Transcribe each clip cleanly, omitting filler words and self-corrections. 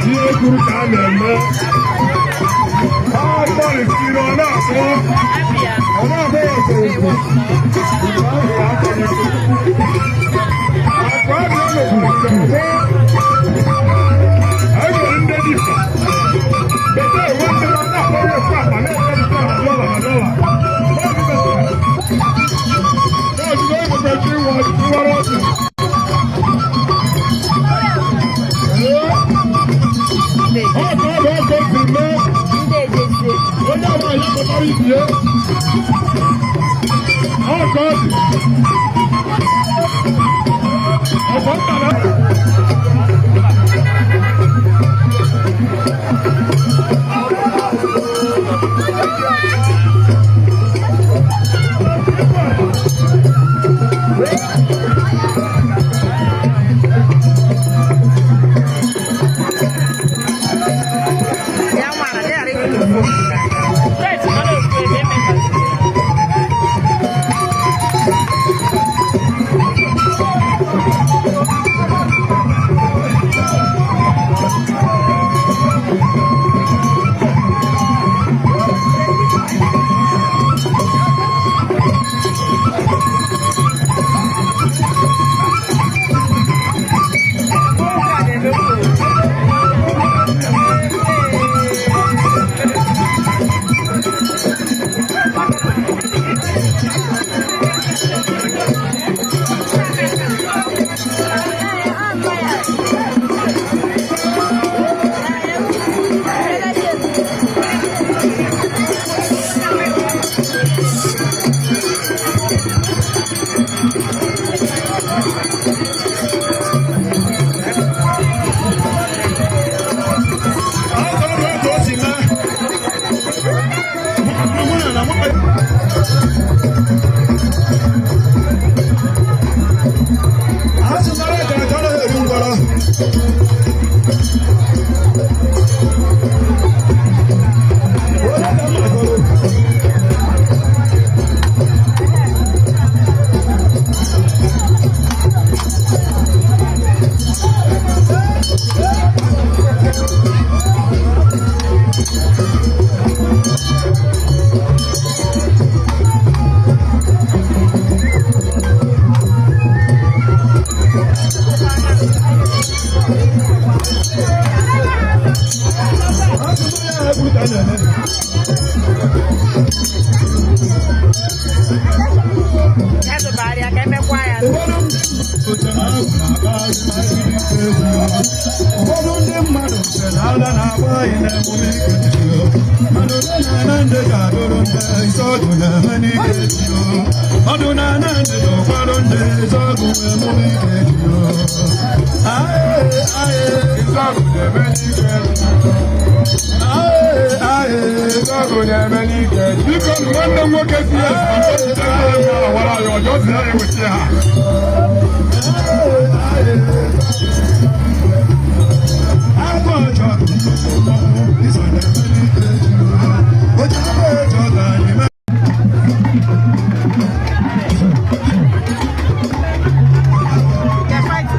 Ihe kwuru ka a na-eme. Ọ gbalịsiri, ọ na-akpọ, ọ na-akpọ ya okwu. Akụ adịghị n'obodo na-akpọ. Anyị nwere ndị dibịa. Bete enwe ndị na-akpọ ya ofu akpa na-eme na dọla na dọla. Ọzụzụ enwetachi ịwara ọchị. Ọ ka ọ bụ ọkụ si mee. Onye ọbụla ya pụtara ibie. Ọ ka ọ dị. Ọkwa nta na Ya nwara dị ghara ịtụfu. Ya zụbara ya ka emekwa ya. Ụfọdụ ndị mmadụ sị na ala na-agba anyị na-emume ike, mana omenala ndị ga-adụrụ ndị isi ọgụ na-eme n'ike ji. Ọdụnala ndị na ụfọdụ ndị isi ọgụ emume ike ji. Aye, aye, Ịzọgụ na-eme n'ike. Aye, aye. Ịzọgụ na-eme n'ike. Biko, nwanne m nwoke si ya awara ya ọjọọ si ya eweta ha. Agụ ọjọọ bụ nnukwu mmọnwụ iso na-eme n'ike ji. Oji agụ ọjọọ ka anyị mee. Ya fight.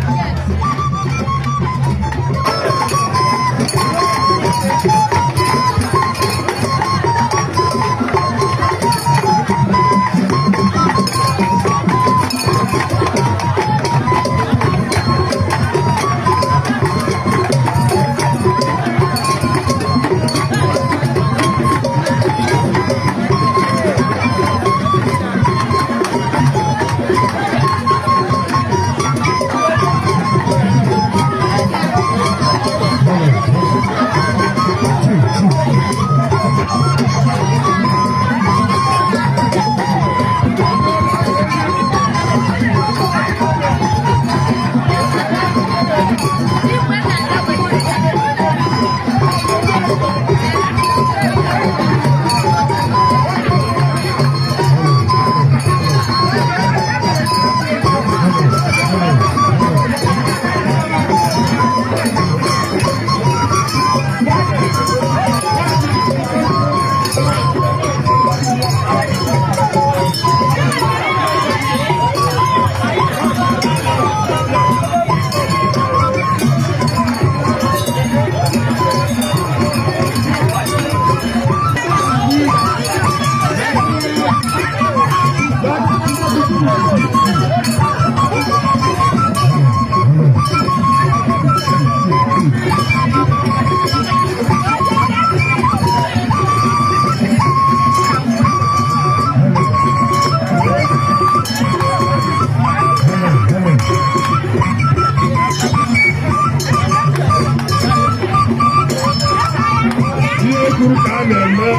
Ihe kwuru ka a na-eme.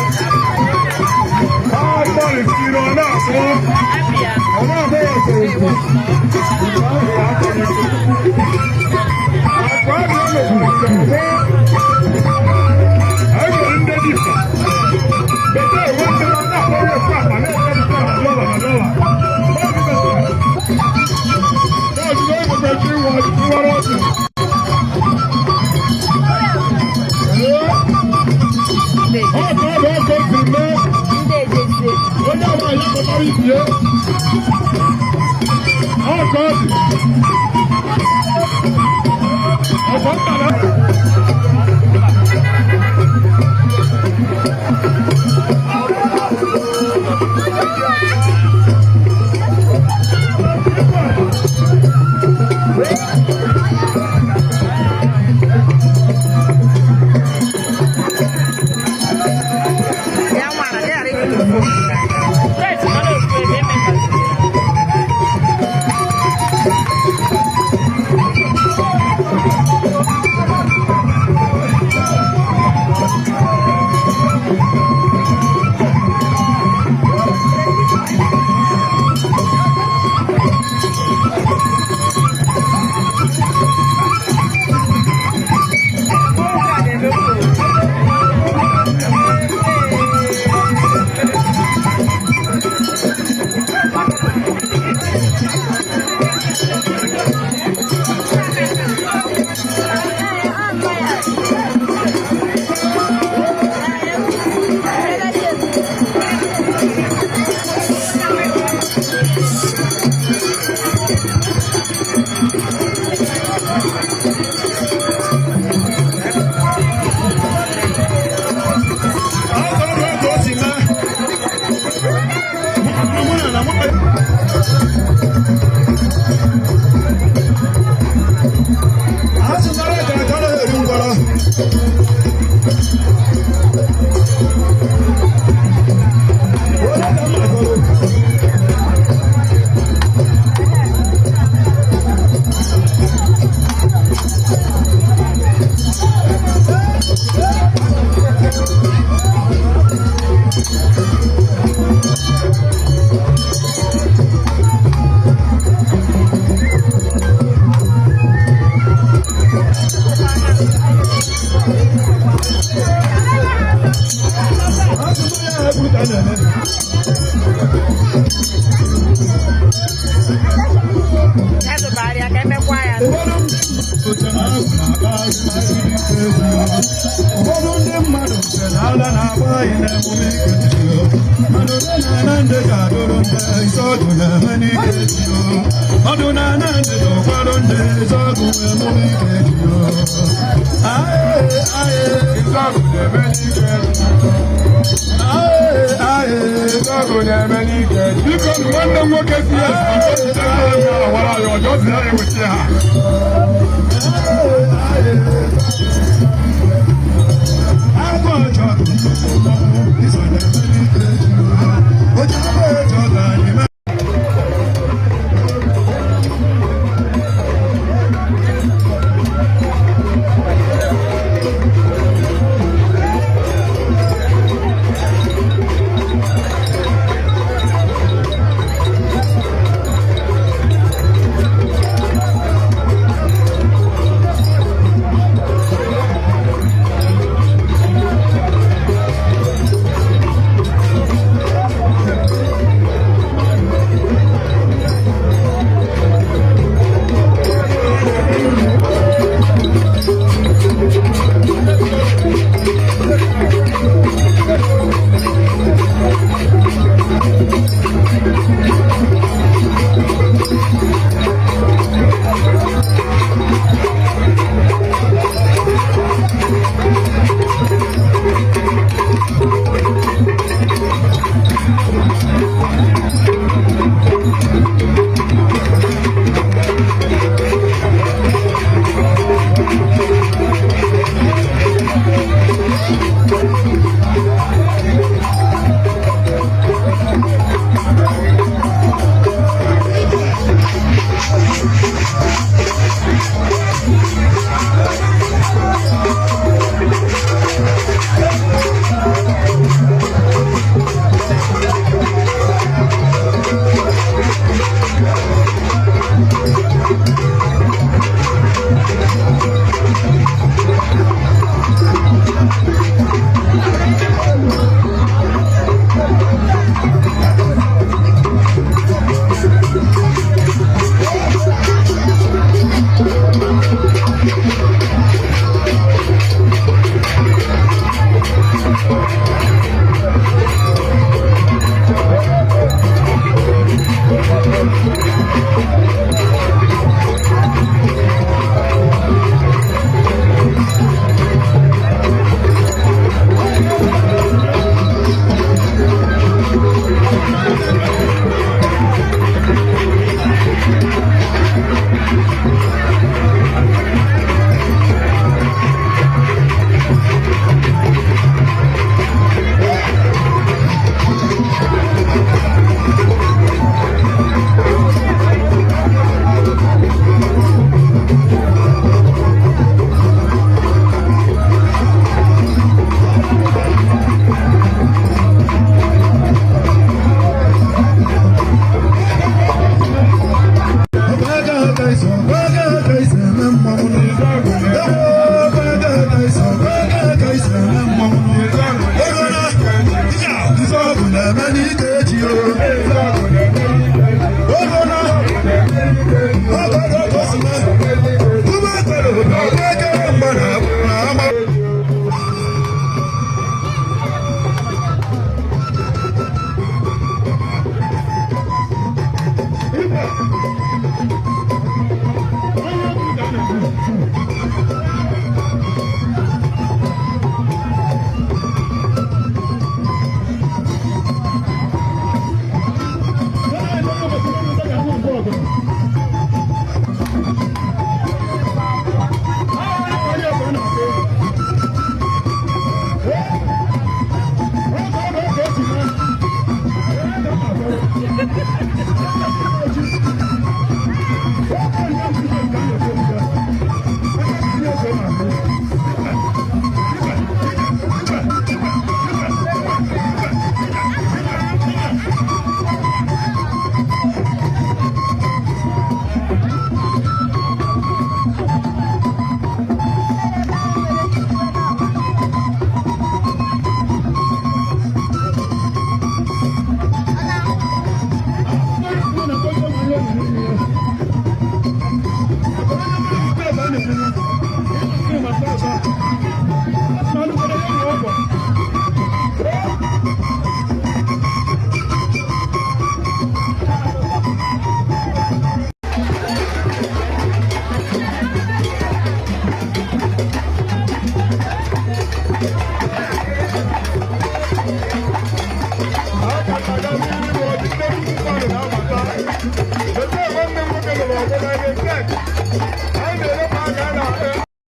Ha gbalịsiri, ọ na-akpọ. Ọ na-akpọ ya okwu. Nke ahụ ya akọrọ ike. Akwa ahụ e mekwuru nke ọgbọ. E nwere ndị dibịa. Bete enwe ndị na na-akpọ ya okwu akpa na-eme nke a dọla na dọla. Ọ bụ bete. Ya ozugbo e nwekwa ike ịwa ịwara ọsọ. Ee. Ọ ka ọ bụ ọkụ si mee. Ndị ejezie. Onye ọbụla ya pụtara ibie. Ọ ka ọ dị. Ọkwa nna na. Ya nwara ka ghara ịtụtụ phone. Ọ Onye ka mma kọrọ? Asụsụ ya ekwuru ka a na-eme. Ya zụbara ya ka emekwa ya. Ụfọdụ ndị mmadụ che na ala na-agba anyị na-emume ike ji o. Mana omenala ndị ga-adụrụ ndị isi ọgụ na-eme n'ike ji o. Ọdụnala ndị dụkwarụ ndị isi ọgụ emume ike ji o. Aye, aye. Izuọgụ na-eme n'ike ji. Aye, aye. Izuọgụ na-eme n'ike ji. Biko nwanne m nwoke si ya si awara ya ọjọọ si ya eweta ha. Agụ ọjọọ bụ nnukwu mmọnwụ, iso na-eme n'ike ji o. Oji agụ ọjọọ ga anyị mee.